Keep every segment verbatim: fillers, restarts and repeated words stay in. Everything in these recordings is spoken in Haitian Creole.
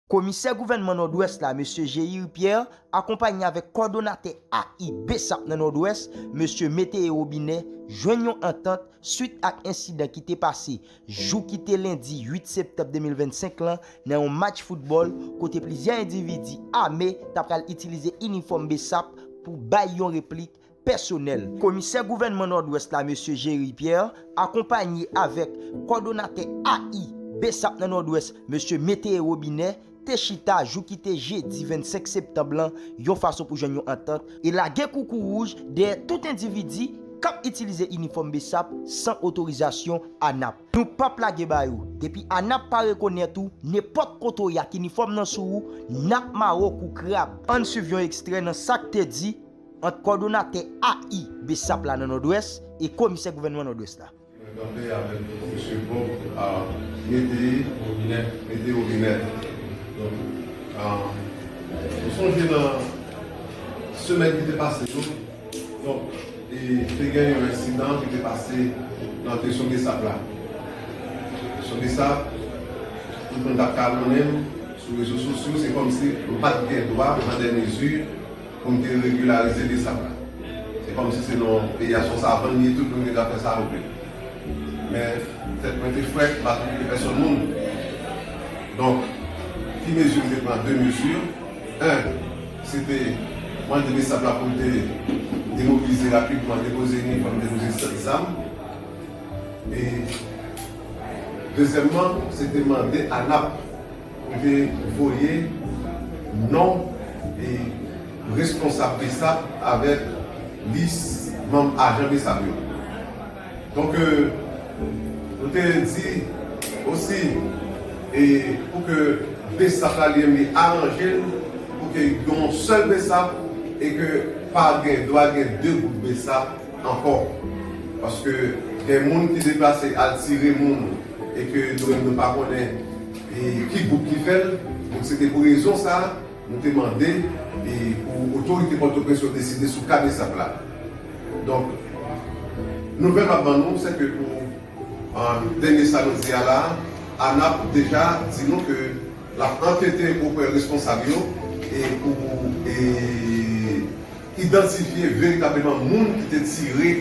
Komisè gouvènman Nòdwès la, mesye Jeir Pierre, akonpanye avèk kòdonatè A I BSAP nan Nòdwès, mesye Métayer Robinet, jwenn yon antant swit ak ensidan ki te pase jou ki te lendi uit septanm de mil vennsenk lan nan yon match foutbòl kote plizyè endividi ame ta pral itilize inifòm BSAP pou bay yon replik pèsonèl. Komisè gouvènman Nòdwès la, mesye Jeir Pierre, akonpanye avèk kòdonatè A I BSAP nan Nòdwès, mesye Métayer Robinet, te chita jou ki te jedi vennsenk septanm lan yon fason pou jwenn yon antant e lage koukouwouj dèyè tout endividi k ap itilize inifòm BSAP san otorizasyon ANAP. Nou p ap lage ba yo. Depi ANAP pa rekonèt ou, nenpòt kote w ye ak inifòm nan sou ou, n ap mare w kou krab. Ann swiv yon ekstrè nan sa k te di ant kòdonatè A I BSAP la nan Nòdwès e komisè gouvènman Nòdwès la. Mwen kanpe avèk mesye Bob a Métayer Robinet. Métayer Robinet. Donk, ah, nou sonje nan semèn ki te pase yo, donk, e te gen yon ensidan ki te pase nan kesyon BSAP la. Kesyon BSAP, tout moun t ap kalonnen m sou rezo sosyo, se kòmsi m pa t gen dwa pran de mezi pou m te regilarize BSAP la. Se kòmsi se nan peyi a, se yon savann li ye, tout moun gen dwa fè sa yo vle. Men, tèt mwen te frèt, m pa t okipe pèsonn moun. Donk, ki mezi m te pran? De mezi. En, se te mande BSAP la pou l te demobilize rapidman, depoze inifòm, depoze zam. E dezyèmman, se te mande ANAP pou te voye non e responsab BSAP avèk lis manm ajan BSAP yo. Donk, euh, nou te di osi, e pou ke BSAP la li menm li aranje l pou ke yon sèl BSAP e ke pa gen dwa gen de gwoup BSAP ankò. Paske gen moun ki deplase al tire moun e ke nou menm nou pa konnen e ki gwoup ki fè l. Donk, se te pou rezon sa a, nou te mande e pou otorite Pòtoprens yo deside sou ka BSAP la. Donk, nouvèl m ap ban nou, se ke pou, ah, dènye sa nou di a la, ANAP deja di nou ke l ap ankete oprè responsab yo e pou, e idantifye veritableman moun ki te tire,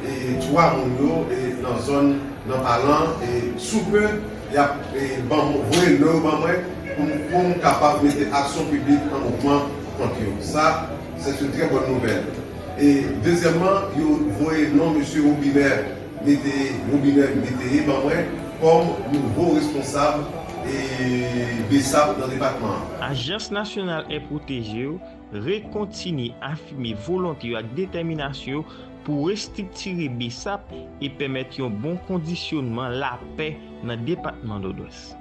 e, twa moun yo, e, nan zòn, nan Palan, e, sou ke y ap, e, ban m, voye non yo ban mwen pou m, pou m kapab mete aksyon piblik an mouvman kont yo. Sa, se yon trè bòn nouvèl. E, dezyèmman, yo voye non mesye Robinet Métayer, Robinet Métayer ban mwen kòm nouvo responsab, e, BSAP nan depatman an. Ajans Nasyonal È Pwoteje yo rekontinye afime volonte yo ak detèminasyon yo pou restriktire BSAP e pèmèt yon bon kondisyonman lapè nan depatman Nòdwès.